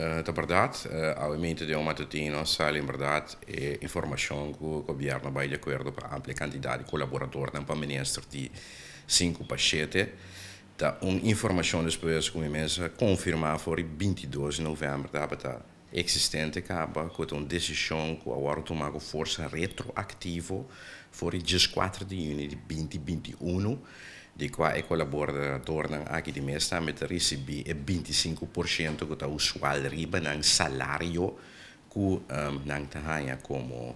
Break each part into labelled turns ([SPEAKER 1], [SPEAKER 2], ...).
[SPEAKER 1] Ta bèrdat, awe den un matutino sali en bèrdat e informashon ku gobièrnu a bai di akuerdo pa amplia kantidat di kolaboradornan pa minister di 5 pa 7. Ta un informashon despues ku mi mes a konfirmá for di 22 di novèmber tabata eksistente kaba, ku ta un desishon ku a wòrdu tumá ku forsa retroaktivo for di 14 di yüni di 2021, di kua e kolaboradornan aki di mes tambe ta risibí e 25% ku ta usual riba nan salario ku nan ta haña komo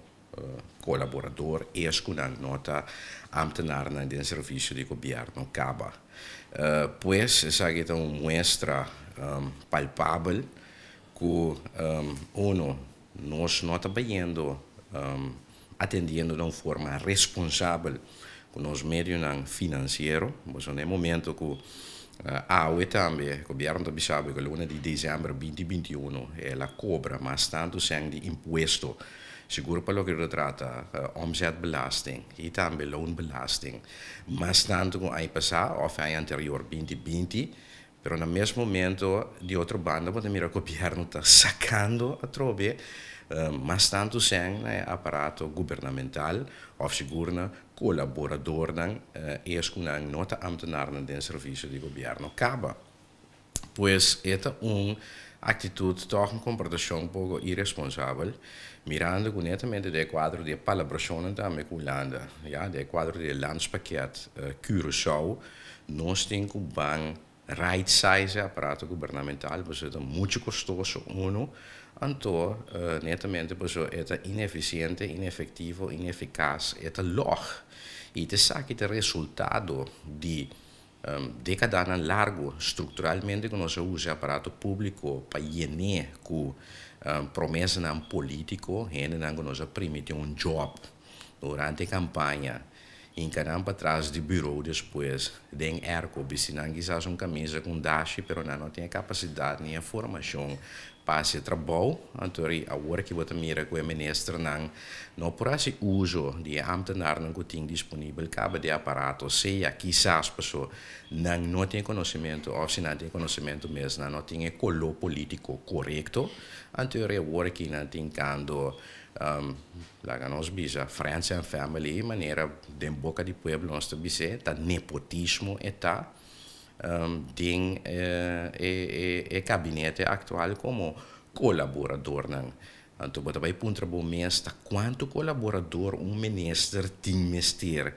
[SPEAKER 1] kolaborador es ku nan no ta ambtenarnan den servisio di gobièrnu kaba. Pues esaki ta un muestra palpabel ku uno, nos no ta bayendo atendiendo di un forma responsabel ku nos medionan finansiero. Bo na momento ku awe tambe gobièrnu ta bisa ku luna di desèmber 2021 el a kobra mas tantu sèn di impuesto, sigur pa loke ta trata omzetbelasting i tambe loonbelasting, mas tantu ku aña pasá òf aña anterior 2020, pero na mes momento, di otro banda, bo ta mira gobièrnu ta sakando atrobe mas tantu sèn na aparato gubernamental òf sigur na kolaboradornan es ku nan no ta ambtenarnan den servisio di gobièrnu kaba. Pues e ta un aktitut, toch un komportashon un poko iresponsabel, mirando ku netamente den kuadro di palabrashon tambe ku Hulanda, ja, den kuadro di landspakket Curaçao, nos tin ku ban right size aparato gubernamental, pasobra ta muchu kostoso uno, anto netamente pasobra e ta inefisiente, inefektivo, inefikas, e ta lòg. I esaki ta resultado di dékadanan largu strukturalmente ku nos a usa aparato públiko pa yena ku promesanan polítiko, hendenan ku nos a primintí un job durante kampaña, hinka nan patras di büró despues den airco, bisti nan kisas un kamisa ku un dashi, pero nan no tin kapasidat ni formashon pa hasi trabou. Anto awor ku bo ta mira ku e ministernan no por hasi uso di ambtenarnan ku tin disponibel kaba di aparato, sea kisas paso nan no tin konosementu òf si nan tin konosementu mes, nan no tin e koló polítiko korekto. Anto awor ku nan tin kando laga nos bisa friends and family, manera den boka di pueblo nos ta bisa, ta nepotismo e ta den e gabinete aktual komo kolaboradornan. Anto bo ta bai puntra bo mes ta kuantu kolaborador un minister tin mester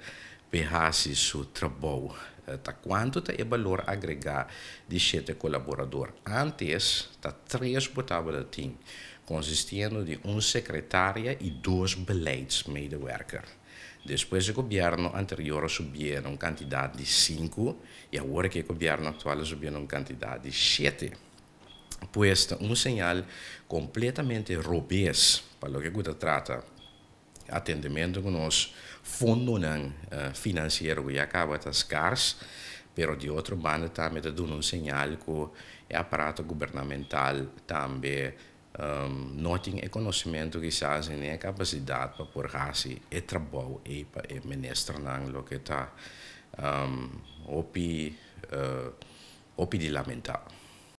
[SPEAKER 1] pa hasi su trabou. Ta kuantu ta e balor agregá di 7 kolaborador? Antes ta 3 bo tabatin, konsistiendo di un sekretaria i 2 beleidsmedewerker. Despues e gobièrnu anterior a subi un kantidat di 5 i awor ku e gobièrnu aktual a subi un kantidat di 7. Pues ta un señal kompletamente robes pa loke ta trata atendementu ku nos fondonan finansiero ku ya kaba ta skars, pero di otro banda tambe ta duna un señal ku e aparato gubernamental tambe no tin e konosementu kisas ni e kapasidat pa por hasi e trabou ei pa e ministernan, loke ta hopi hopi di lamentá.